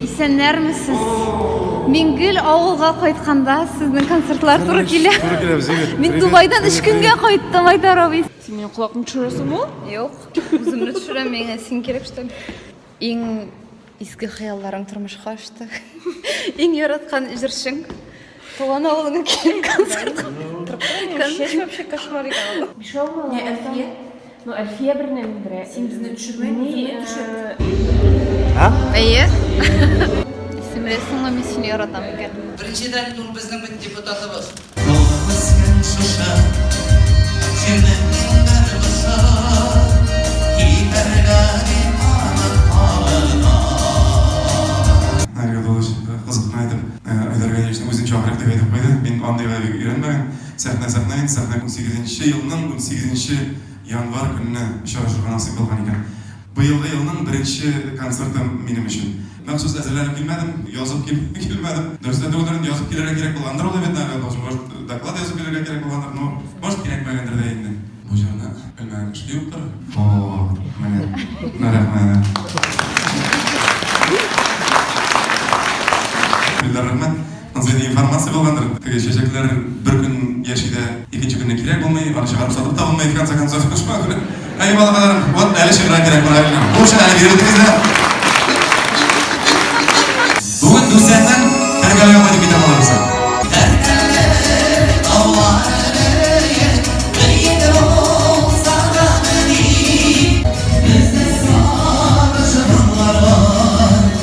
Исәннәрмесез? Мин гел авылга кайтканда сезнең концертлар туры килә. Туры килә без, егет. Мин Дубайдан өч көнгә кайттым, Айдар абый. Син минем колакны төшерәсеңме ул? Юк, үземне төшерәм, миңа син кирәк что ли? Иң изге хыялларың тормышка ашты. Иң яраткан җырчың туган авылыңа килеп концерт. Чәч вообще кошмар икән. Не, Әлфия? Ну, Әлфия бернәм берә. Син безне төшермә, үзеңне төшер. Әйе. Симрәсеңме, мин сине яратам икән. Беренчедән, ул безнең бит депутатыбыз. Наилә Абдуллович кызык кына итеп, Айдар Ганиевичның үзен чакырыйк дип әйтеп куйды. Мин андыйга бик өйрәнмәгән. Сәхнә сәхнә инде, сәхнә унсигезенче елның унсигезенче январь көнне очрашырга насыйп булган икән. Быелгы елның беренче концерты минем өчен. Махсус әзерләнеп килмәдем, язып килмәдем. Дөрестән түгелдер инде, язып килергә кирәк булгандыр ул бит, наверное, должен, может, доклад язып килергә кирәк булгандыр, но, может, кирәкмәгәндер дә инде. Бу җырны белмәгән кеше юктыр. О, менә, менә рәхмәт. Илдар, рәхмәт. Монысы инде информация булгандыр. Теге чәчәкләр бер көн яши дә, икенче көнне кирәк булмый, аны чыгарып сатып та булмый, в конце концов. Шуңа күрә, әй, балакайларым, вот әле чыгарга кирәк, правильно. Бу эшне әле биреп бетегез дә. Бүген Дүсәннән Тәркәлегә кайтып китәм алайса.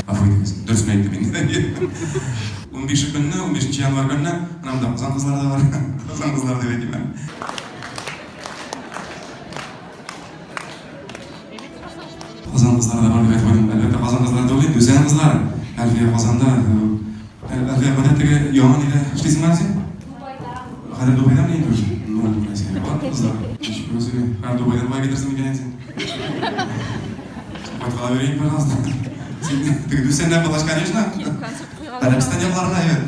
Гафу итегез, дөресен әйттем инде. Унбише көнне, унбишенче январь көнне, менә монда Казан кызлары да бар. Казан кызлары дип әйтим әле. Казан кызлары да бар дип әйтеп куйдым. Әлбәттә, Казан кызлары түгел инде, Үзән кызлары. Әлфия Казанда. Әлфия, кайда теге яңа нидә эшлисең әле син? Дубайда. Хәзер Дубайдамы инде уже? Ну, менә син, вот кызлар. Ничего себе. Хәзер Дубайдан бай китерсең микән син? Кайтып ала бирәем, пожалуйста. Син теге Дүсәннән булгач, конечно. Гарәбстан якларына әйбәт.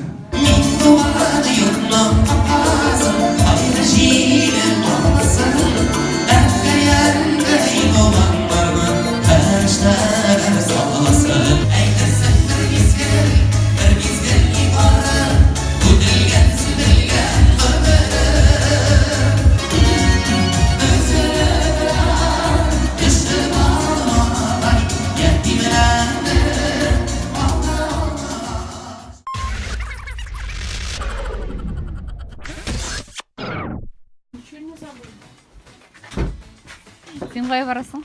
Син кая барасың?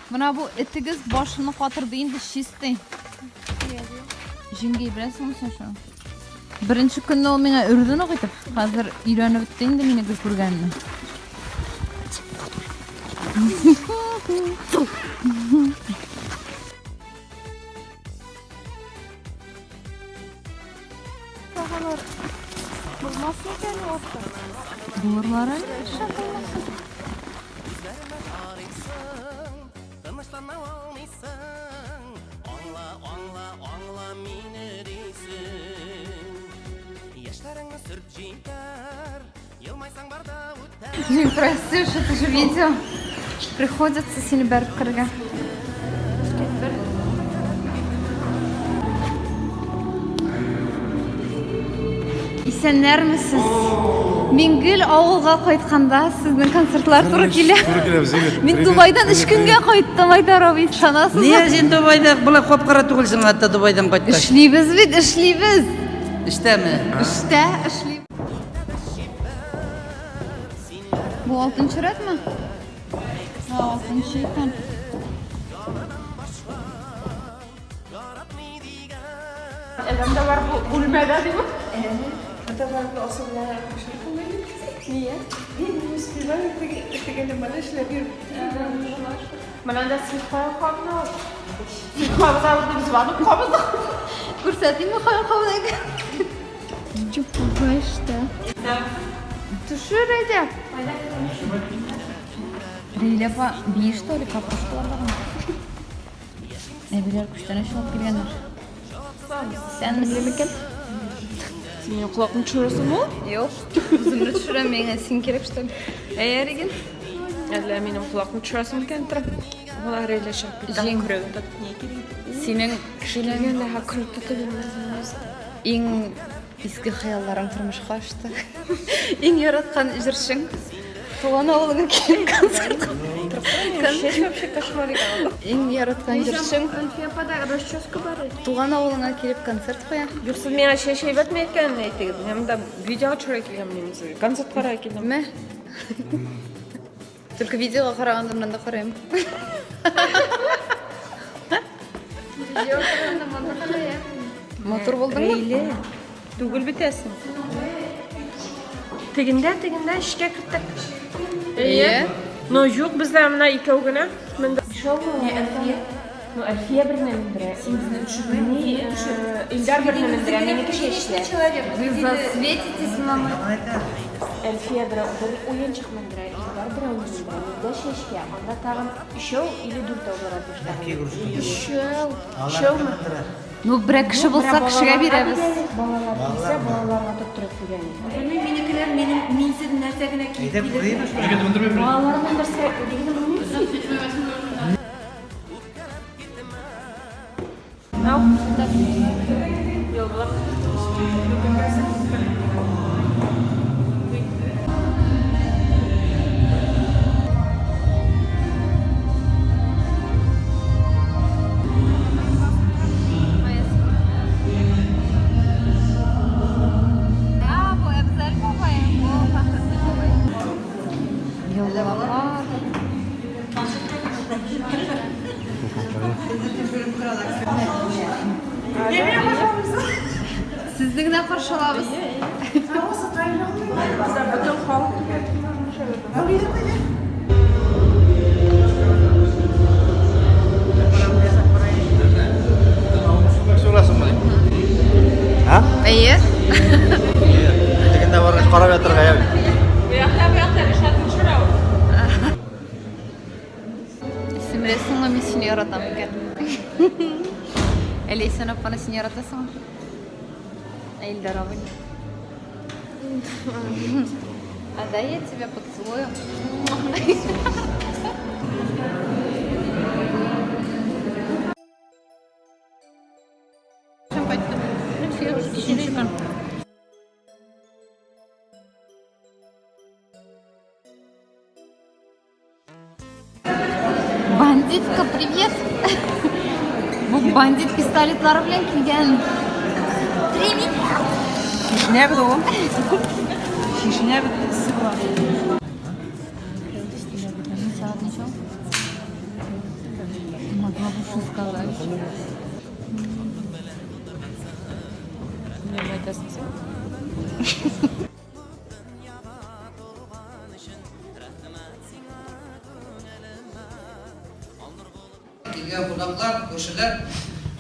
Менә бу этегез башını катырды инде чистый. Җиңгәй беләсеңме син шуны? Беренче көнне ул миңа өрде нык итеп. Хәзер өйрәнеп бетте инде мине гел күргәнне. Булырлар әле, нишләп булмасын. Тынычлана алмыйсың, аңла, аңла, аңла мине дисең. Яшьләреңне сөрт җитәр, елмайсаң бар да үтәр. Блин, прости, что это же видео. Приходится сине бәреп керергә. Исәннәрмесез? Мин гел авылга кайтканда сезнең концертлар туры килә. Туры килә без, егет. Мин Дубайдан өч көнгә кайттым, Айдар абый, ышанасызмы? Нигә син Дубайда болай кап-кара түгелсең хәтта Дубайдан кайткач? Эшлибез бит, эшлибез. Эштәме? Эштә эшлибез. Бу алтынчы рәтме? Ха, алтынчы икән. Әдәм дә бар бу бүлмәдә дим. Менә анда свет кая кабына. Свет кабызабыз дип звонок кабыздык. Күрсәтимме кая кабына икән? Ничек пугаешь-то? Төшер әйдә. Рәйлә апа, бии что ли, папрошкалар бармы? Әбиләр күчтәнәч алып килгәннәр. Исәнмесез. Микән? Син минем колакны төшерәсеңме ул? Юк, үземне төшерәм, миңа син кирәк что ли? Әйе, Регин. Әллә минем колакны төшерәсең микән тора? Алар әле чыгып китте. Җиң. Көрәген тотып ни кирәк? Синең Килгән дә көрәк тота белмәсен. Иң изге хыялларың тормышка ашты. Иң яраткан җырчың туган авылыңа килеп концерт. Чәч вообще кошмар икән. Иң яраткан җырчың Әлфия апада расческа бар иде. туган авылыңа килеп концерт куя. Юк, сез миңа чәч әйбәтме әйткәнен әйтегез. Мин монда видеога төшерә килгән мин сезгә. Концерт карарга килдем. Мә. Только видеога караганда монда карыйм. Матур булдыңмы? Рәйле. Түгел битәсең. Тегендә, тегендә эшкә керттек. Әйе. Но юк, бездә менә икәү генә. Монда. Не, Әлфия? Ну, Әлфия берне мендерә. Син безне төшермә, Ни, үзеңне төшер. Илдар берне мендерә, минеке чәчле. Вы засветитесь, мама. Әлфия бер бер уенчык мендерә, Илдар бер мендерә. Миндә чәчкә, анда тагын өчәү или дүртәү бара башлаган. Өчәү. Өчәүме? Ну, берәр кеше булса, кешегә бирәбез. Балалар килсә, балаларга тоттырып дигән. Белмим, минекеләр минем минсез нәрсә генә киеп килер. Балалар мендерсә, дигән белмим. Ау. Юллык. А, бу Әбзәл бабай, бу Фәхретдин бабай. Юллыклар. Сезне генә каршы алабыз. Бөтен халык Ha? Әйе. Тегендә баргач карап ятырга я. Бу якта, бу якта Ришат төшерә ул. Симресеңме, мин сине яратам икән. Әле син апаны син яратасыңмы? Ә Илдар абый? А дай я тебя поцелую. Өченче көн. Бандитка, привет! Бу бандит пистолетлары белән килгән. Привет! Чишенәбез ул. Чишенәбез эссе була. Сәгать ничә? Могла бы что сказать. Ни әйтәсең син? Килгән кунаклар, күршеләр.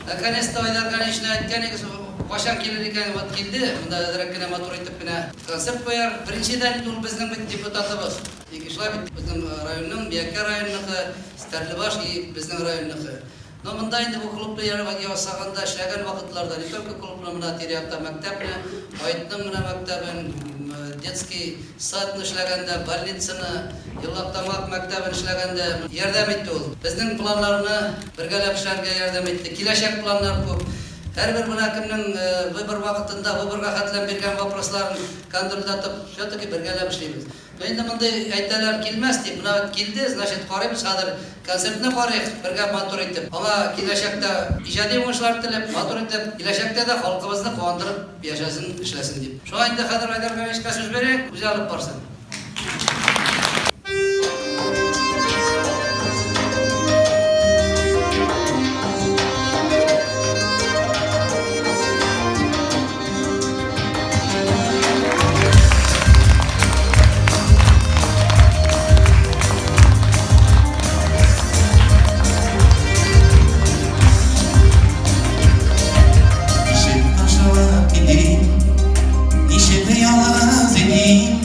Наконец-то Айдар Галиевичны әйткән идек, кайчан килер икән, вот килде. Монда әзрәк кенә матур итеп кенә концерт куяр. Беренчедән инде ул безнең бит депутатыбыз. Ике шулай бит безнең районның, Миякә районыныкы, Стәрлебаш и безнең районныкы. Но монда инде бу клубны ясаганда, эшләгән вакытларда, не только клубны, менә тирә-якта мәктәпне, Айтның менә мәктәбен, детский садны эшләгәндә, больницаны, Еллактамак мәктәбен эшләгәндә ярдәм итте ул. Безнең планнарны бергәләп эшләргә ярдәм итте. Киләчәк планнар күп. Һәрбер менә кемнең выбор вакытында выборга хәтләп биргән вопросларын контрольдә тотып, все-таки бергәләп эшлибез. Но инде мондый әйтәләр килмәс дип, менә килде, значит, карыйбыз хәзер концертны карыйк, бергә матур итеп. Аңа киләчәктә иҗади уңышлар теләп, матур итеп, киләчәктә дә халкыбызны куандырып яшәсен, эшләсен дип. Шуңа инде хәзер Айдар Галиевичка сүз бирик, үзе алып барсын. Ничек ташлап китим, ничек ялгыз итим?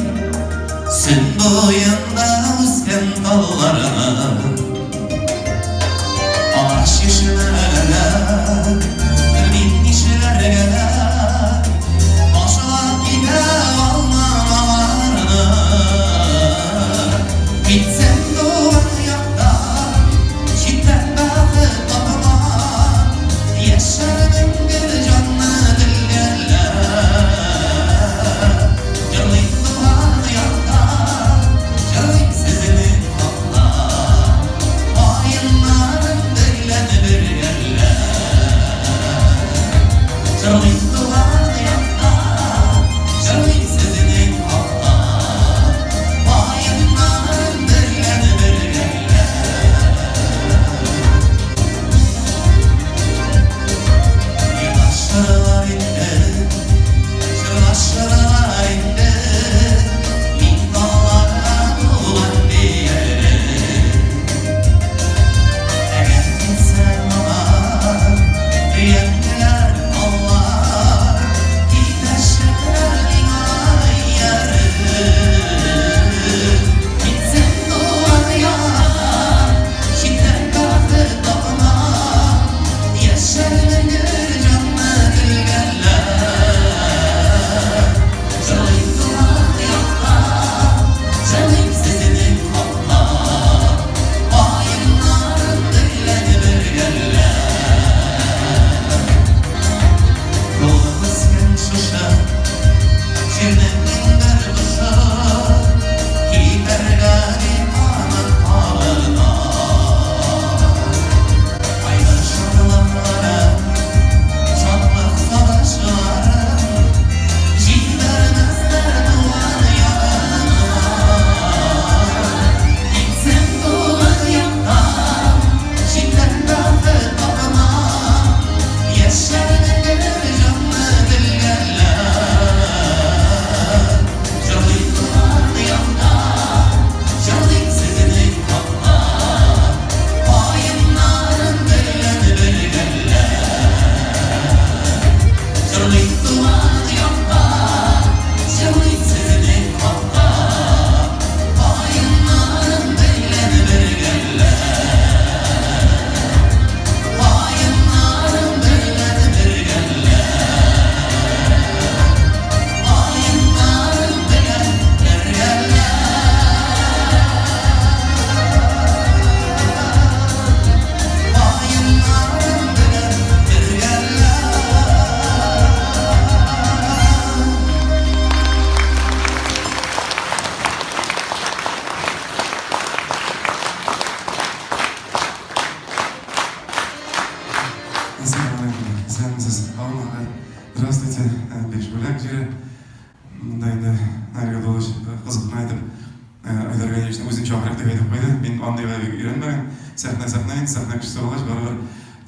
чакырыйк дип әйтеп куйды. Мин андыйга бик өйрәнмәгән. Сәхнә сәхнә инде, сәхнә кешесе булгач, барыбер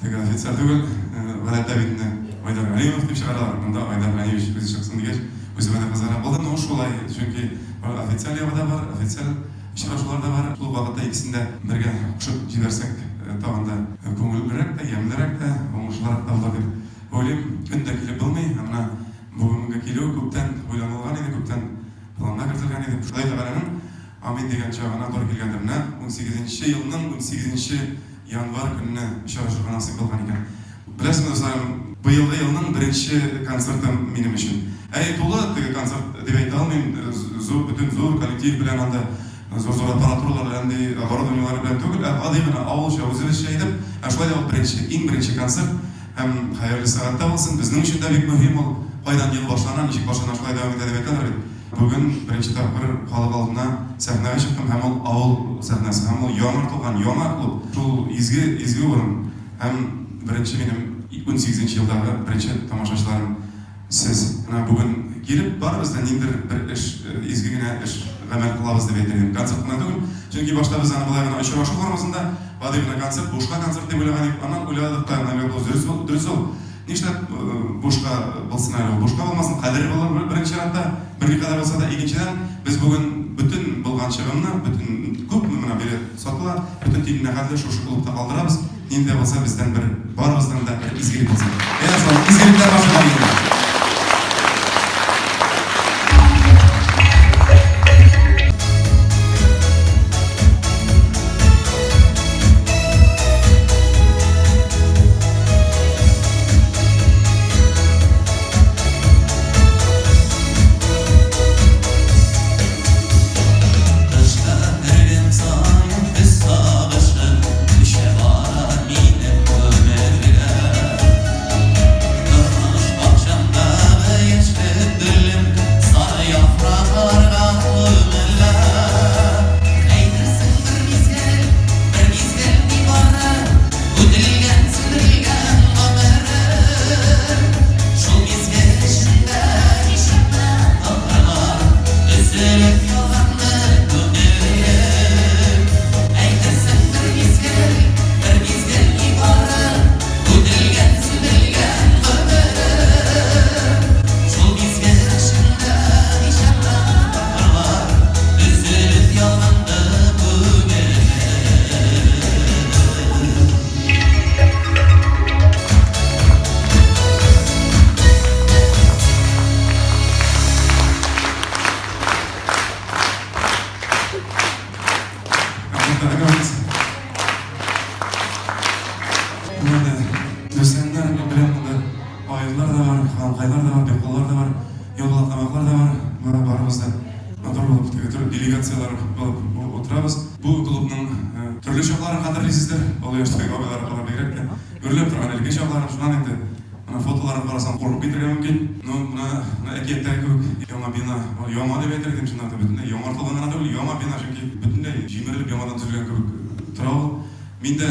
теге офицер түгел. Гадәттә бит инде Айдар Галимов дип чыгаралар. Монда Айдар Ганиевич үзе чыксын дигәч, үземә дә кызыграк булды. Ну, шулай, чөнки официаль ягы да бар, официаль очрашулар да бар. Шул ук вакытта икесен дә бергә кушып җибәрсәк, тагын да күңеллерәк тә, ямьлерәк тә, уңышлырак та булыр дип уйлыйм. Көн дә килеп булмый, ә менә бүгенге килү күптән уйланылган иде, күптән планга кертелгән иде. Ходай Тәгаләнең амин дигән чагына туры килгәндер. Нәкъ унсигезенче елның унсигезенче январь көнне очрашырга насыйп булган икән. Беләсезме, дусларым, быелгы елның беренче концерты минем өчен. Әйе, тулы теге концерт дип әйтә алмыйм, зур, бөтен зур коллектив белән анда, зур-зур аппаратуралар белән, ди, оборудованиеләр белән түгел, ә гади генә, авылча, үзебезчә итеп, ә шулай да ул беренче, иң беренче концерт. Һәм хәерле сәгатьтә булсын, безнең өчен дә бик мөһим ул, кайдан ел башлана, ничек башлана, шулай дәвам итә дип әйтәләр бит. Бүген беренче тапкыр халык алдына сәхнәгә чыктым һәм ул авыл сәхнәсе, һәм ул яңартылган яңа клуб, шул изге, изге урын. Һәм беренче минем унсигезенче елдагы беренче тамашачыларым сез. Менә бүген килеп, барыбыз да ниндидер бер эш, изге генә эш, гамәл кылабыз дип әйтер идем. Концерт кына түгел, чөнки башта без аны болай гына очрашу формасында, гади генә концерт, бушка концерт дип уйлаган идек. Аннан уйладык та, наверное, дөрес, дөрес ул. Нишләп бушка булсын әле ул? Бушка булмасын, кадере булыр беренче чиратта, берникадәр булса да. Икенчедән, без бүген бөтен булган чыгымны, бөтен күпме менә билет сатыла, бөтен тиененә хәтле шушы клубта калдырабыз. Нинди дә булса бездән бер, барыбыздан да бер изгелек булсын. Әйдә шулай, изгелекләр башлана инде. Кышка кергән саен без сагышым Төшә бара минем күңелгә. Тормыш бакчамдагы яшьлек гөлем Сары яфракларга күмелә. Әйтерсең бер мизгел, бер мизгел нибары Үтелгән, сүндерелгән гомерем. Шул мизгел эчендә ничәмә тапкырлар Өзелеп ялганды күңелем. Әйтерсең бер мизгел, бер мизгел нибары Үтелгән, сүндерелгән гомерем. Шул мизгел эчендә ничәмә тапкырлар Өзелеп ялганды күңелем. Дүсәннәр белән монда аерлар да бар, ханкайлар да бар, беколлар да бар, йолдалак тамаклар да бар. Менә барыбыз да матур булып теге төрле делегацияләр булып утырабыз. Бу клубның төрле чакларын хәтерлисездер, олы яшьтәге абыйлар, апалар бигрәк тә. Гөрләп торган элекке чакларын, шуннан инде менә фотоларын карасаң куркып китәргә мөмкин. Ну, менә менә әкияттәге кебек яңа бина, яңа дип әйтер идем, чыннан да бөтенләй яңартылган гына түгел, яңа бина, чөнки бөтенләй җимерелеп яңадан төзелгән кебек тора ул. Мин дә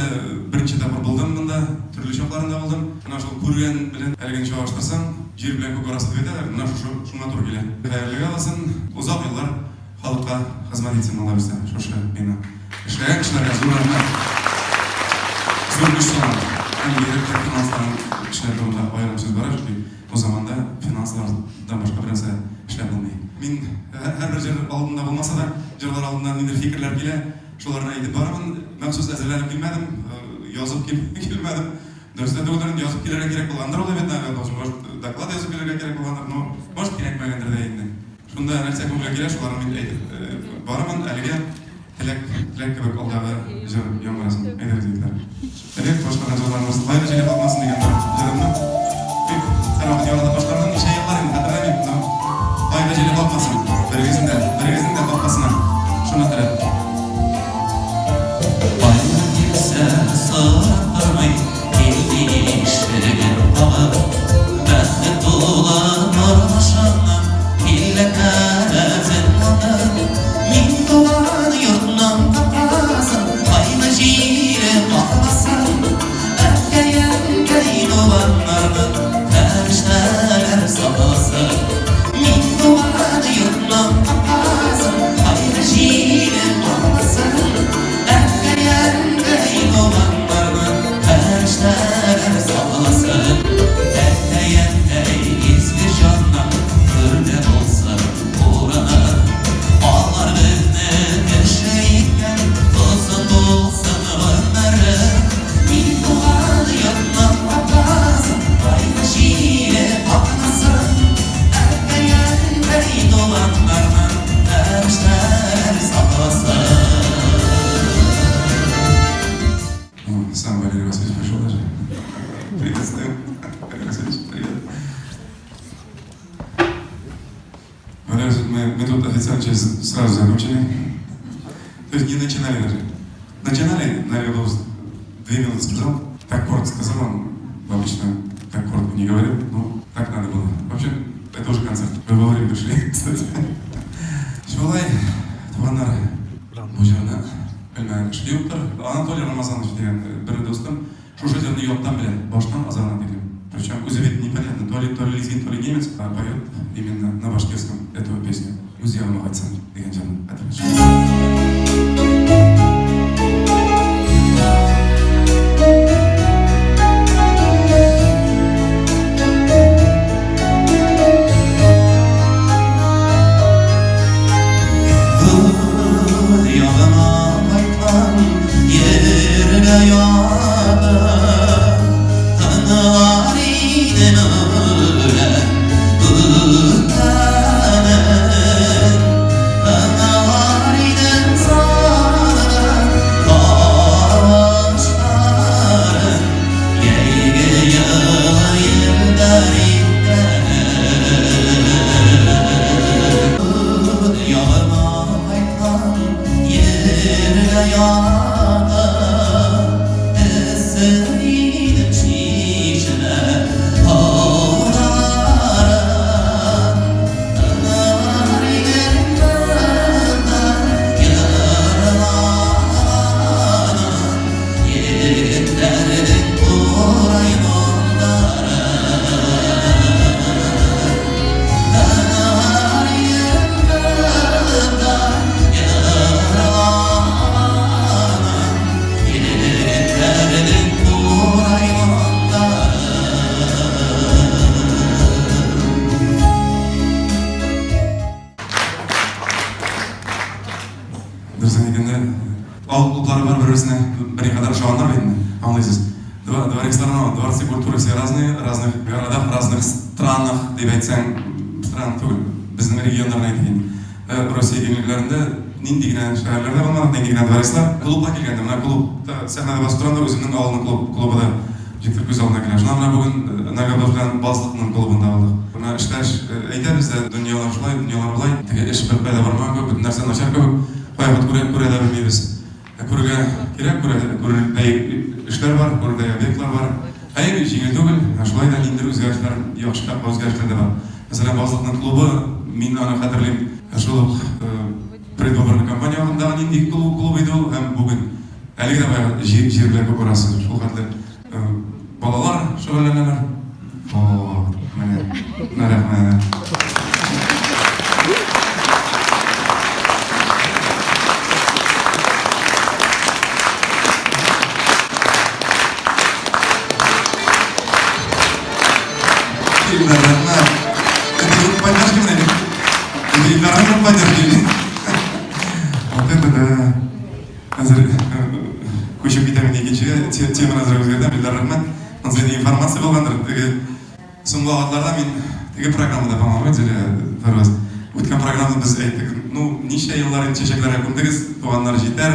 берничә тапкыр булдым монда, төрле чакларында булдым. Менә шул күргән белән әлегене чагыштырсаң, җир белән күк арасы дип әйтәләр, менә шушы шуңа туры килә. Хәерлегә булсын, озак еллар халыкка хезмәт итсен, Алла бирсә, шушы бина. Эшләгән кешеләргә зур рәхмәт. Зур көч салган һәм бигрәк тә финансланган кешеләр турында аерым сүз бара, чөнки бу заманда финанслардан башка бернәрсә эшләп булмый. Мин һәрбер җыр алдында булмаса да, җырлар алдыннан ниндидер фикерләр килә. Шуларны әйтеп барырмын. Махсус әзерләнеп килмәдем, язып килмәдем. Дөрес тә түгелдер инде, язып килергә кирәк булгандыр ул бит, может, доклад язып килергә кирәк булгандыр, но, может, кирәкмәгәндер дә инде. Шунда нәрсә күңелгә килә, шуларны мин әйтеп барырмын. Әлегә теләк, теләк кебек алдагы җыр яңгырасын. Әйдәгез, егетләр. Элек башкарган җырларыбыз Кайгы җиле какмасын дигән бер җырымны бик һәрвакыт яратып башкардым. Ничә еллар инде хәтерләмим, но кайгы җиле какмасын. Берегезнең дә, берегезнең дә капкасына. Шуны теләп. Кайгы килсә, сорап тормый, килми ишеген кагып. Бәхет тулы тормышыңның илле кәрәзен ватып. Мин туган йортның капкасын кайгы җиле какмасын. Әткәем. Начинали даже. Начинали, наверное, две минуты сказал. Так коротко сказал, он обычно так коротко не говорил, но так надо было. В общем, это уже концерт. Вы вовремя пришли, кстати. Шулай, туганнар, бу җырны белмәгән кеше юктыр. Анатолий Рамазанович дигән бер дустым шушы җырны яттан белә, баштан азагына тиклем. Причем үзе бит непонятно, то ли, то ли лезгин, то ли немец, а поет именно на башкирском эту песню. Үз ягыма кайтсам дигән җырны. Дөресен әйткәндә, авыл клублары бар бер-берсенә берникадәр ошаганнар бит инде, аңлыйсыз. Дворецларны, дворцы культуры все разные, разных городах, разных странах дип әйтсәң, стран түгел, безнең регионнарны әйтик инде. Россия киңлекләрендә нинди генә шәһәрләрдә булмадык, нинди генә дворецлар. Клубка килгәндә, менә клубта сәхнәдә басып торганда үземнең авылның клуб, клубы да җитеп күз алдына килә. Шуннан менә бүген Нагабов белән Базлыкның клубында булдык. Менә эшләр әйтәбез дә, дөньялар шулай, дөньялар болай. Теге эш беркая да бармаган кебек, бөтен нәрсә начар кебек. Кайвакыт күрә, күрә дә белмибез. Ә күрергә кирәк, күрә, күрердәй эшләр бар, күрердәй объектлар бар. Әйе, җиңел түгел, ә шулай да ниндидер үзгәрешләр, яхшы якка үзгәрешләр дә бар. Мәсәлән, Базлыкның клубы, мин аны хәтерлим, шул ук предвыборный кампания вакытындагы нинди клуб, клуб иде ул һәм бүген. Әлеге дә баягы җир, җир белән күп арасы, шул хәтле балалар шөгыльләнәләр. О, менә, рәхмәт. Илдар, рәхмәт. Это группа поддержки менә. Это Илдарның группа поддержки. Вот это да. Хәзер күчеп китәм инде икенчегә, теманы әзрәк үзгәртәм. Илдар, рәхмәт. Монысы инде информация булгандыр. Теге соңгы вакытларда мин теге программада, по-моему, Зилә Фәрваз. Үткән программада без әйттек, ну, ничә еллар инде чәчәкләргә күмдегез, туганнар җитәр.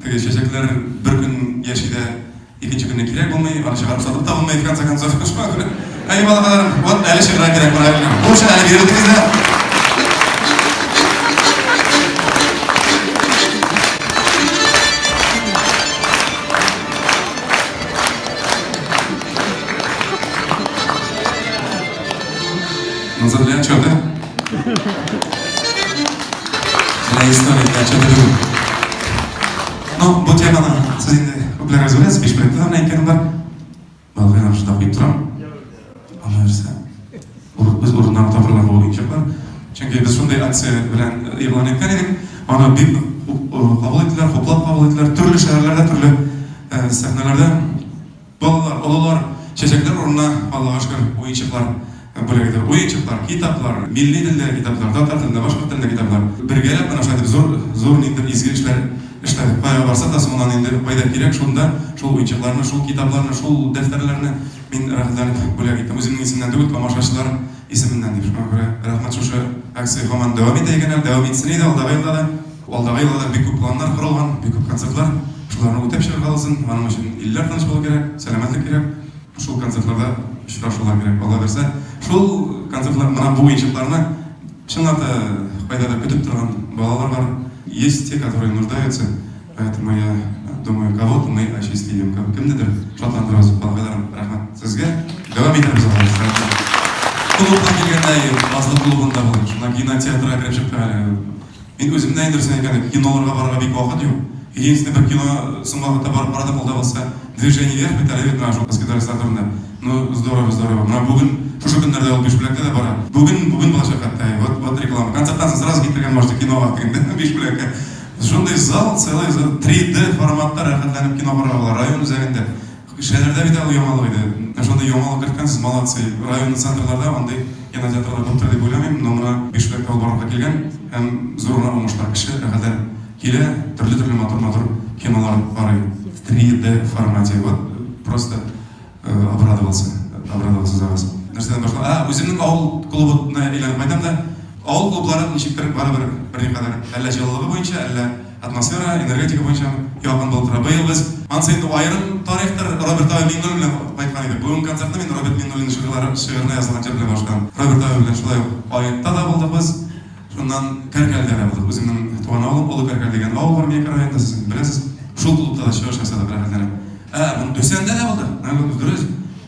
Теге чәчәкләр бер көн яши дә, икенче көнне кирәк булмый, аны чыгарып сатып та булмый, в конце концов. Шуңа күрә, әй, балакайларым, вот әле чыгарга кирәк, правильно. Бу өчен әле бирелдегез дә. Монысы для отчета. Для истории, для отчета түгел. Ну, бу теманы сез инде күпләрегез беләсез, Бишбүләктә дә менә әйткәнем бар. Балгыйлар шунда куеп торам. Ана нәрсә. Үз урыннарын табырлар бу уенчыклар. Чөнки без шундый акция белән игълан иткән идек. Аны бик кабул иттеләр, хуплап кабул иттеләр. Төрле шәһәрләрдә, төрле сәхнәләрдә балалар, олылар чәчәкләр урынына, Аллага шөкер, уенчыклар бүләк итә. Уенчыклар, китаплар, милли телдәге китаплар, татар телендә, башкорт телендә китаплар. Бергәләп менә шулай итеп зур, зур ниндидер изге эшләр эшләдек. Кая барса да, соңыннан инде кайда кирәк, шунда шул уенчыкларны, шул китапларны, шул дәфтәрләрне мин рәхәтләнеп бүләк иттем. Үземнең исемнән түгел, тамашачылар исеменнән дип. Шуңа күрә рәхмәт, шушы акция һаман дәвам итә икән әле, дәвам итсен иде алдагы елда да. Алдагы елда да бик күп планнар корылган, бик күп концертлар. Шуларны үтәп чыгарга калсын. Аның өчен илләр тыныч булу кирәк, сәламәтлек кирәк. Шул концертларда очрашулар кирәк, Алла бирсә. Шул концертлар, менә бу уенчыкларны чынлап та кайдадыр көтеп торган балалар бар. Есть те, которые нуждаются. Поэтому я думаю, кого-то мы осчастливим, кемнедер шатландырабыз, балакайларым, рәхмәт сезгә. Дәвам итәбез алай. Клубка килгәндә, Назлы клубында булдым. Шуннан кинотеатрга кереп чыктык әле. Мин үзем дә инде дөресен әйткәндә, киноларга барырга бик вакыт юк. Единственный бер кино соңгы вакытта барып карадым, ул да булса Движение вверх бит әле бит менә шул баскетболистлар турында. Ну, здорово, здорово. Менә бүген, шушы көннәрдә ул Бишбүләктә дә бара. Бүген, бүген булачак хәтта. Вот, вот реклама. Концерттан соң сразу китергән можете кинога дигәндә, Бишбүләккә. Шундый зал, целый зал, 3D форматта рәхәтләнеп кино карарга була, район үзәгендә. Шәһәрдә бит әле яңалык иде. Менә шундый яңалык керткәнсез, молодцы. Район центрларда андый кинотеатрлар күптер дип уйламыйм, но менә Бишбүләктә ул барлыкка килгән һәм зур гына уңышлар. Кеше рәхәтләнеп килә, төрле-төрле матур-матур кинолар карый в 3D формате. Вот просто обрадовался, обрадовался за вас. Нәрсәдән башла? А, үземнең авыл клубына әйләнеп кайтам да, авыл клублары ничектер барыбер берникадәр әллә җылылыгы буенча, әллә Атмосфера, энергетика буенча якын булып тора. Быел без, ансы инде аерым тарихтыр, Роберт абый Миңнуллин белән кайткан идек. Бүгенге концертны мин Роберт Миңнуллин шигырьләре, шигыренә язылган җыр белән башладым. Роберт абый белән шулай ук Аетта да булдык без. Шуннан Кәркәлдә дә булдык. Үземнең туган авылым, Олы Кәркәл дигән авыл бар Миякә районында, сез инде беләсез. Шул клубта да чыгыш ясадык рәхәтләнеп. Ә, моны Дүсәндә дә булдык. Менә дөрес.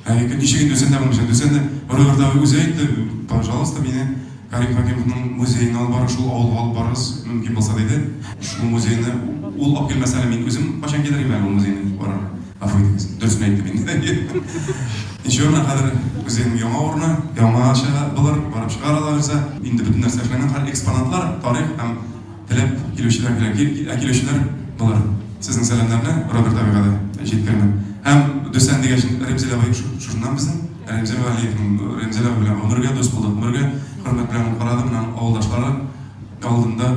Ә ничек инде Дүсәндә булмыйча? Дүсәндә Роберт абый үзе әйтте, пожалуйста, мине Карим Хакимовның музеена алып барыгыз, шул авылга алып барыгыз, мөмкин булса, диде. Шул музейны ул алып килмәсә әле, мин үзем кайчан килер идем әле ул музейны карарга. Гафу итегез, дөресен әйттем инде. Ничего, менә хәзер музейның яңа урыны, яңача булыр, барып чыгар алла бирсә. Инде бөтен нәрсә эшләнгән, хәзер экспонатлар, тарих һәм теләп килүчеләр кирәк. Ә килүчеләр булыр. Сезнең сәламнәрне Роберт абыйга да җиткерермен. Һәм Дүсән дигәч, Римзил абый шушыннан безнең. Рәмзил Галиевның Рәмзил абый белән гомергә дус булдык, гомергә хөрмәт белән ул карады. Менә авылдашлары алдында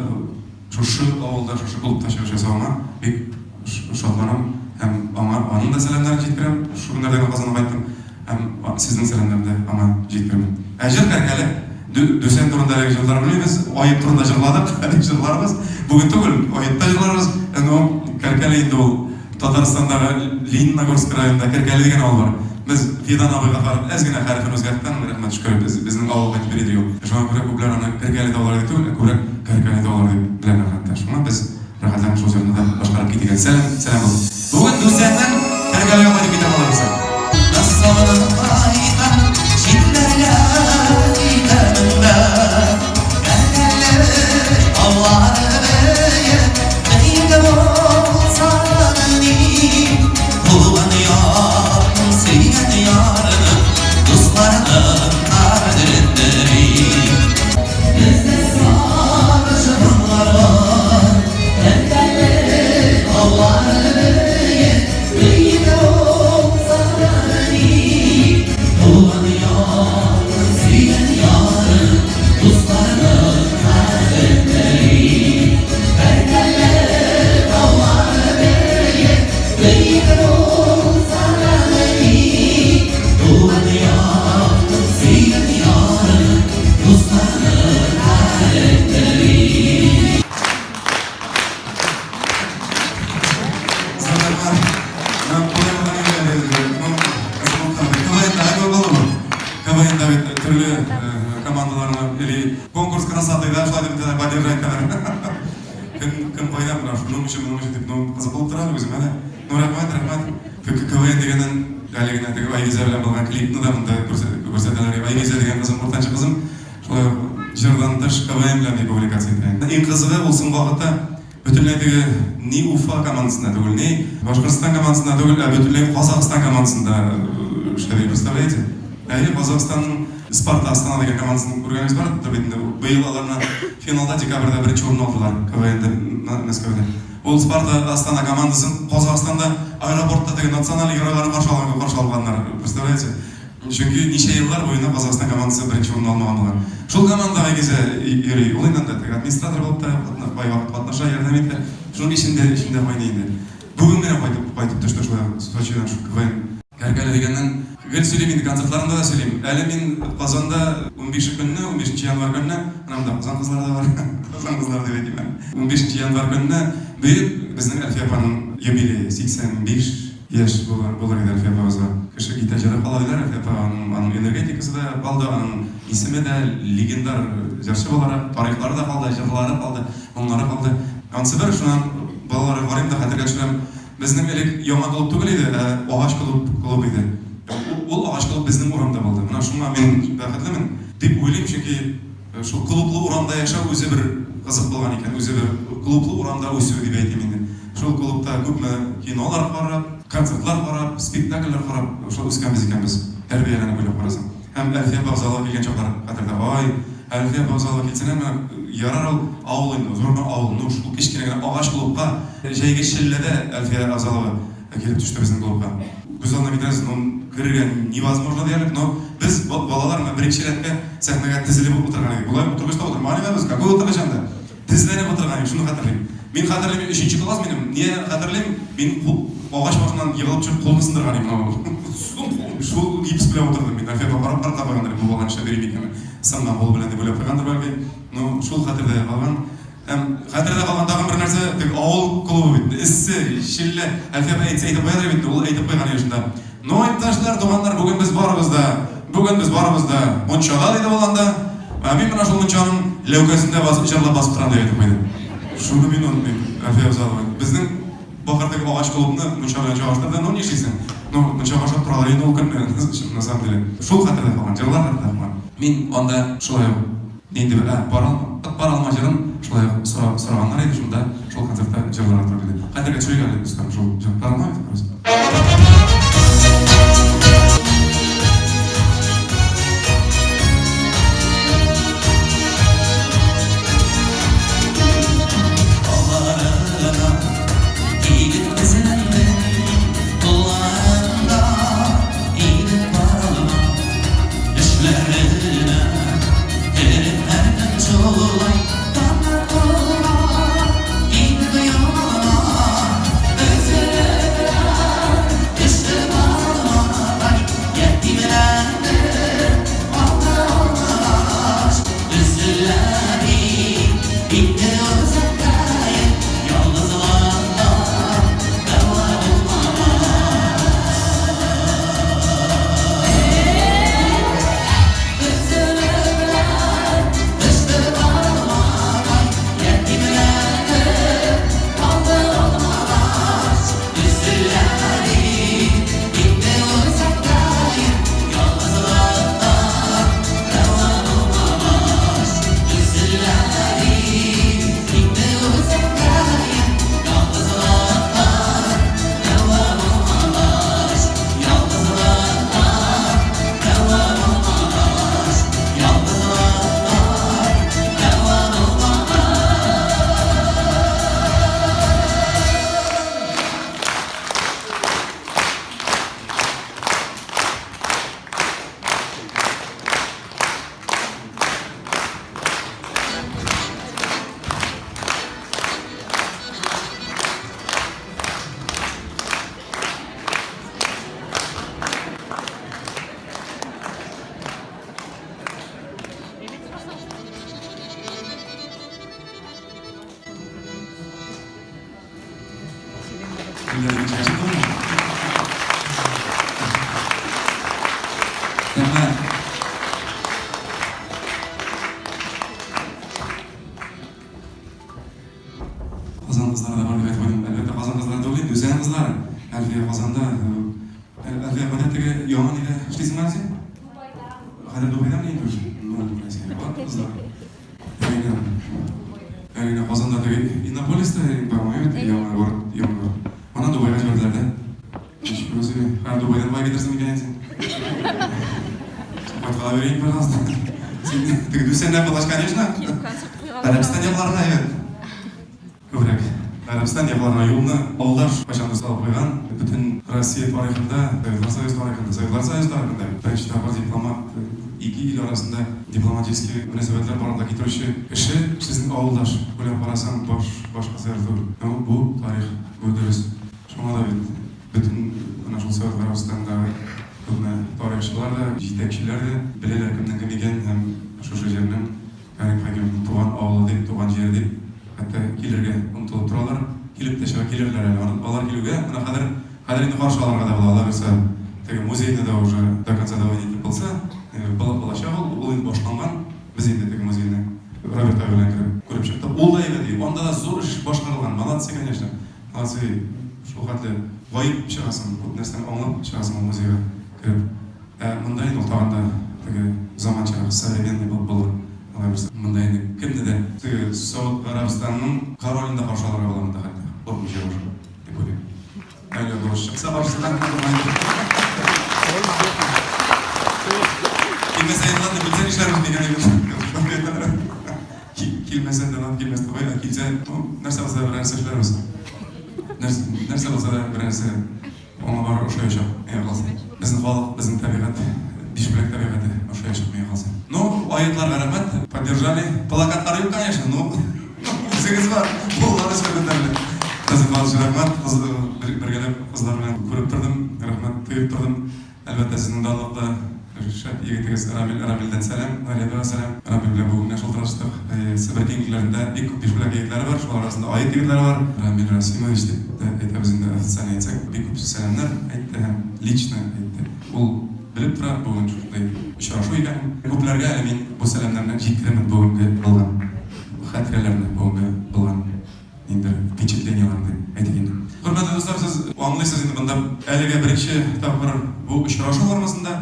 шушы авылда, шушы клубта чыгыш ясавыма бик шатланам һәм аңа аның да сәламнәрен җиткерәм. Шушы көннәрдә генә Казанга кайттым һәм сезнең сәламнәрне дә аңа җиткерәм. Ә җыр Кәркәле, Дүсән турында әлеге җырлар белмибез, Аеп турында җырладык, әле җырларбыз. Бүген түгел, Аепта җырларбыз. Но Кәркәле инде ул Татарстандагы Лениногорск районында Кәркәле дигән авыл бар. Без Фидан абый Гафаров әз генә хәрефен үзгәртте, аның рәхмәт, шөкер, без, безнең авылга кайтып йөри ди ул. Шуңа күрә күпләр аны Кәркәле таулары дип түгел, ә күбрәк Кәркәле таулары дип беләләр хәтта. Шуңа без рәхәтләнеп шул җырны да башкарып китик әле. Сәлам, сәлам булсын. Бүген Дүсәннән Кәркәлегә кайтып китәм алайбаса. Сагынып кайтам читләргә китәм дә Кәркәле таулары биек Бәйге булса да ни Туган якның сөйгән ярының Дусларының кадерен белик Бездә сары чорнар бар Кәркәле таулары биек Бөек булса да ни Туган якның сөйгән ярының Дусларының кадерен белик Кәркәле таулары биек Бөек булса да ни Туган якның сөйгән ярының Дусларының кадерен белик Зур КВНда бит төрле командаларны или конкурс красоты да шулай дип әйтәләр, поддержать итәләр. Кем кем кайда менә шуның өчен, моның өчен дип, ну кызык булып тора үземә дә. Ну рәхмәт, рәхмәт. КВН дигәннән әле генә теге Айгизә белән булган клипны да монда күрсәтәләр. Айгизә дигән кызым, уртанчы кызым, шулай ук җырдан тыш КВН белән бик увлекаться итә. Иң кызыгы ул соңгы вакытта Бөтенләй теге ни Уфа командасында түгел, ни Башкортстан командасында түгел, ә бөтенләй Казахстан командасында эшләде, представляете? Әйе, Казахстанның Спарта Астана дигән командасын күргәнегез бардыр бит инде. Быел аларны финалда декабрьдә беренче урын алдылар КВНда Мәскәүдә. Ул Спарта Астана командасын Казахстанда аэропортта теге националь геройларны каршы алган кебек каршы алганнар, представляете? Чөнки ничә еллар буена Казахстан командасы беренче урынны алмаган булган. Шул командага гизә йөри. Ул инде анда теге администратор булып та кайвакыт катнаша, ярдәм итә. Шуның эчендә, эчендә кайный инде. Бүген генә кайтып, кайтып төште шулай Сочидан шул КВН. Кәркәле дигәннән, гел сөйлим инде, концертларымда да сөйлим. Әле мин Казанда унбише көнне, унбишенче январь көнне, менә монда Казан кызлары да бар, Казан кызлары дип әйтим әле. Унбишенче январь көнне бөек безнең Әлфия апаның юбилее, 85 Яшь булыр, булыр иде Әлфия апабызга. Кеше китә, җыры кала диләр, Әлфия апа, аның, аның энергетикасы да калды, аның исеме дә, легендар җырчы буларак, тарихлары да калды, җырлары калды, моңнары калды. Ансы бер, шуннан балаларга карыйм да хәтергә төшерәм. Безнең элек яңа клуб түгел иде, ә агач клуб, клуб иде. Ул агач клуб безнең урамда булды. Менә шуңа мин бәхетлемен дип уйлыйм, чөнки шул клублы урамда яшәү үзе бер кызык булган икән, үзе бер клублы урамда үсү дип әйтим инде. Шул клубта күпме кинолар карап, концертлар карап, спектакльләр карап шул үскәнбез икән без, тәрбияләнеп уйлап карасаң. Һәм Әлфия апа залга килгән чаклар хәтердә. Ай, Әлфия апа залга килсен әмма ярар ул авыл инде, зур гына авыл, ну шул кечкенә генә агач клубка җәйге челләдә Әлфия Авзалова килеп төште безнең клубка. Күз алдына китерәсез, ну керергә невозможно диярлек, но без балалар менә беренче рәткә сәхнәгә тезелеп үк утырган идек. Болай утыргычта утырмаган идек без, какой утыргыч анда? Тезләнеп утырган идек, шуны хәтерлим. Мин хәтерлим, өченче класс минем, не хәтерлим, мин кул, агач башыннан егылып төшеп кулны сындырган идем. Менә шул гипс белән утырдым мин. Әлфия апа карап карап та куйгандыр, бу бала нишләп йөри микән, сынган кул белән дип уйлап куйгандыр бәлки. Ну, шул хәтердә калган. Һәм хәтердә калган тагын бер нәрсә, теге авыл клубы бит, эссе, челлә. Әлфия апа әйтсә әйтеп куядыр бит, ул әйтеп куйган иде шунда. Ну, иптәшләр, туганнар, бүген без барыбыз да, бүген без барыбыз да мунчада, диде ул анда. Ә мин менә шул мунчаның ләүкәсендә басып, җырлап басып торам, дип әйтеп куйды. Шуны мин онытмыйм, Әлфия Абзалова. Безнең бакырдагы агач клубны мунча белән чагыштырды. Ну, нишлисең? Ну, мунчага ашап торалар инде ул көнне, на самом деле. Шул хәтердә калган, җырлар хәтердә калган. Мин анда шулай ук нинди бер, ә, Бар алма, Бар алма җырын шулай ук сораганнар иде шунда, шул концертта җырларга туры килде. Хәтергә төшерик әле, дуслар, шул җыр. Бар алма бит, просто. Аларына килеп тезләндем, кулларында иде бар алма. Төшләренә кереп һәркөн шулай Таңнар туа, китеп юлыма Өзелебрәк төште алмагач Ятимләнде калды алмагач Өзелә бит инде үзәккәем Ялгызлыкка дәва булмагач. Казан кызлары да бар дип әйтеп куйдым. Әлбәттә, Казан кызлары түгел инде, Үзән кызлары. Әлфия Казанда. Әлфия, кайда теге яңа нидә эшлисең әле син? Дубайда. Хәзер Дубайдамы инде уже? Ну, менә бар кызлар. Әйе. Әйе, Казанда теге Иннополиста, по-моему, яңа город, яңа город. Аны Дубайга җибәрделәр дә. Ничего себе. Һәм Дубайдан болай китерсең микән син? Кайтка бирәем, пожалуйста. Син теге Дүсәннән булгач, конечно. Гарәбстан якларына әйбәт. Күбрәк. Гарәбстан якларына юлны Алдаш кайчандыр салып куйган. Бөтен Россия тарихында, Советлар Союзы тарихында, Советлар Союзы тарихында беренче тапкыр дипломат ике ил арасында дипломатический мөнәсәбәтләр барлыкка китерүче кеше сезнең авылдаш. Уйлап карасаң, баш башка сәер түгел. Ну, бу тарих, бу дөрес. Шуңа да бит бөтен менә шул Совет Гарәбстандагы күпме тарихчылар да, җитәкчеләр дә беләләр кемнең кем икәнен һәм шушы җирнең Кәрим Хәкимовның туган авылы дип, туган җире дип хәтта килергә омтылып торалар. Килеп тә чыга, килерләр әле. Алар килүгә, менә хәзер, хәзер инде каршы алырга да була. Алла бирсә, теге музейны да уже до конца доводить итеп булса, булачак ул, ул инде башланган. Без инде теге музейны. Роберт абый белән кереп күреп чыктык. Ул да әйбәт өй. Анда да зур эш башкарылган. Молодцы, конечно. Молодцы. Шул хәтле баеп чыгасың, күп нәрсәне аңлап чыгасың ул музейга кереп. Ә монда инде ул тагын да теге заманчарак, современный булып булыр, алай булса. Монда инде кемне дә, теге Сауд Гарәбстанының королен дә каршы алырга була монда хәтта, куркмыйча уже, дип уйлыйм. Әле бурыч чыкса каршысына. Килмәсә инде, ладно, килсә нишләрбез дигән әйбер. Килмәсә дә, ладно, килмәс түгел, ә килсә, ну, нәрсә булса да бер нәрсә эшләрбез. Нәрсә булса да бер нәрсә аңа барып ошаячак, миңа калса. Безнең халык, безнең табигать, Бишбүләк табигате ошаячак, миңа калса. Ну, аетларга рәхмәт, поддержали. Плакатлар юк, конечно, ну, үзегез бар, куллар өскә күтәрелә. Безнең халык өчен рәхмәт, кыз, бергәләп кызлар белән күреп тордым, рәхмәт, тоеп тордым. Әлбәттә, сезнең данлыклы шәп егетегез Рамил, Рамилдән сәлам, Галиябәгә сәлам. Рамил белән бүген генә шалтыраштык. Себер киңлекләрендә бик күп Бишбүләк егетләре бар, шулар арасында Ает егетләре бар. Рамил Расимович дип тә әйтәбез инде, официально әйтсәк, бик күп сәламнәр әйтте һәм лично әйтте. Ул белеп тора, бүген шушындый очрашу икәнен. Күпләргә әле мин бу сәламнәрне җиткерермен бүгенге булган хатирәләрне, бүгенге булган. Инде впечатлениеләр дип әйтик инде. Хөрмәтле дуслар, сез аңлыйсыз инде монда әлегә беренче тапкыр бу очрашу формасында.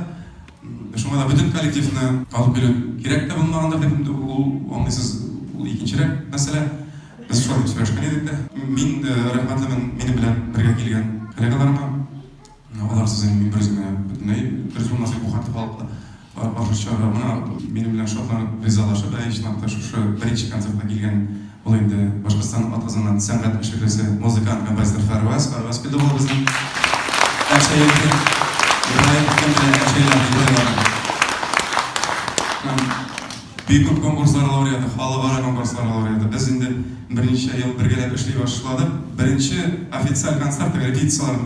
Шуңа да бөтен коллективны алып килү кирәк тә булмагандыр дип инде ул аңлыйсыз, ул икенчерәк мәсьәлә. Без шулай дип сөйләшкән идек тә. Мин рәхмәтлемен минем белән бергә килгән коллегаларыма. Аларсыз инде мин берүзем генә бөтенләй дөрес булмас иде бу хәтле халыкны каршы чыгарга. Менә минем белән шатланып, ризалашып, әй, чынлап та шушы беренче концертка килгән ул инде Башкортстанның атказанган сәнгать эшлеклесе, музыкант, композитор Фәрваз. Фәрваз килде ул безнең Әпшә егете. Ибраһим кем белә Әпшәйләрне, Ибрайларны. Бик күп конкурслар лауреаты, халыкара конкурслар лауреаты. Без инде берничә ел бергәләп эшли башладык. Беренче официаль концерт, теге репетицияләр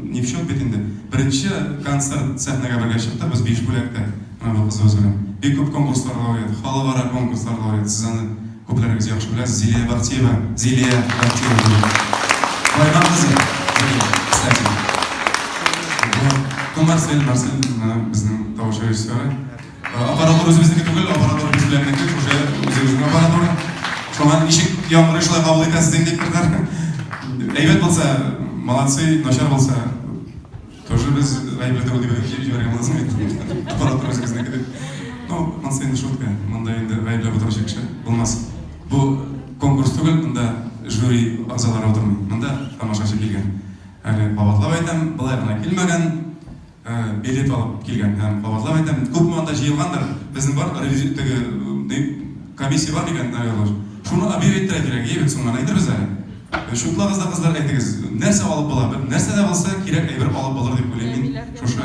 не в счет бит инде. Беренче концерт сәхнәгә бергә чыктык без Бишбүләктә, менә бу кызыбыз белән. Бик күп конкурслар лауреаты, халыкара конкурслар лауреаты. Сез аны күпләрегез яхшы беләсез. Зилия Бахтиева, Зилия Бахтиева бүген. Баймак кызы, Зилия, кстати. Ну, Марсель, Марсель, менә безнең тавыш режиссеры. Аппаратура үзебезнеке түгел, аппаратура безләрнеке, шушы үзебезнең аппаратура. Шуңа ничек яңгырый шулай кабул итәсез инде дип. Әйбәт булса, молодцы, начар булса, тоже без гаепле түгел дип җибәргән буласың бит. Аппаратура үзегезнеке дип. Ну, монысы инде шутка. Монда инде гаепләп утыручы кеше булмас. Бу конкурс түгел, монда жюри әгъзалары утырмый. Монда тамашачы килгән. Әле кабатлап әйтәм, болай гына килмәгән. Билет алып килгән һәм кабатлап әйтәм, күпме анда җыелгандыр, безнең бар ревиз теге ни комиссия бар микән, наверное. Шуны объявить итәргә кирәк, әйе бит, соңыннан әйтербез әле. Чутлагыз да, кызлар, әйтегез, нәрсә алып була? Бер нәрсә дә булса кирәк әйбер алып булыр дип уйлыйм мин шушы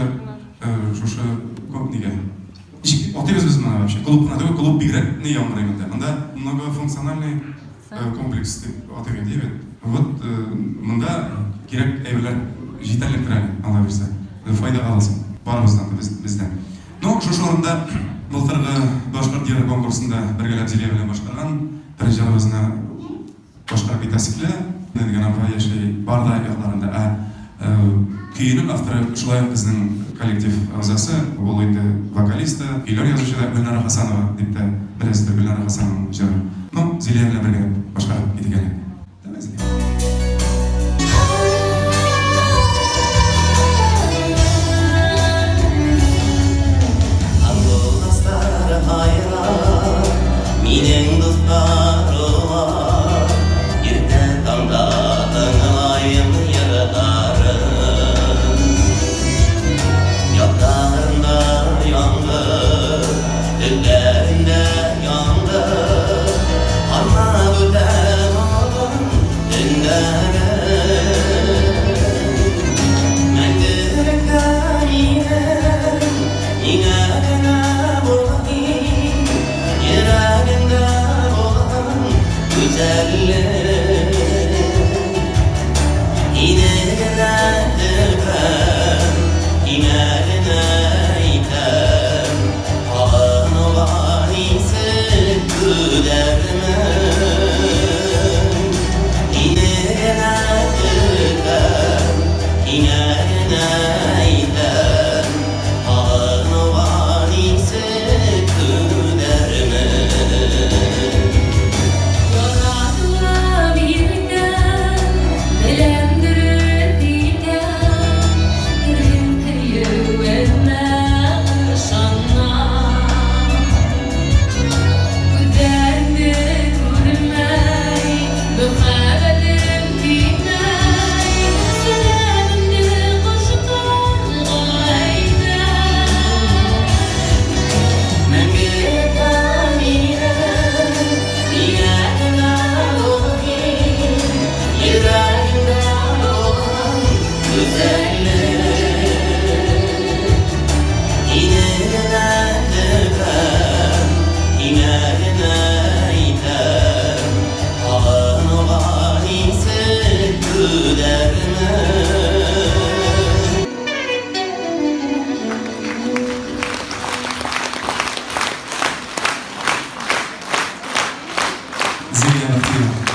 шушы нигә. Ничек атыйбыз без моны вообще? Клуб кына түгел, клуб бигрәк ни яңгырый монда. Монда многофункциональный комплекс дип атыйк инде, бит. Вот монда кирәк әйберләр җитәрлектер әле, Алла бирсә. Файдага булсын барыбыздан да, бездән. Ну, шушы урында былтыргы Башкорт җыры конкурсында бергәләп Зилия белән башкарган бер җырыбызны Башкарып китәсе килә. Нәдгән апа яши Барда якларында. Ә көенең авторы шулай ук безнең коллектив әгъзасы, ул инде вокалист та, көйләр язучы да Гөлнара Хасанова дип тә беләсездер, Гөлнара Хасанованың җыры. Ну, Зилия белән бергәләп башкарып китик әле. Давай, Зилия. Минем дуслар алар, Иртә таңда тыңлаем җырларын. Якларында яңгыр, Төннәрендә яңгыр, Аннан үтә моңлы. Спасибо.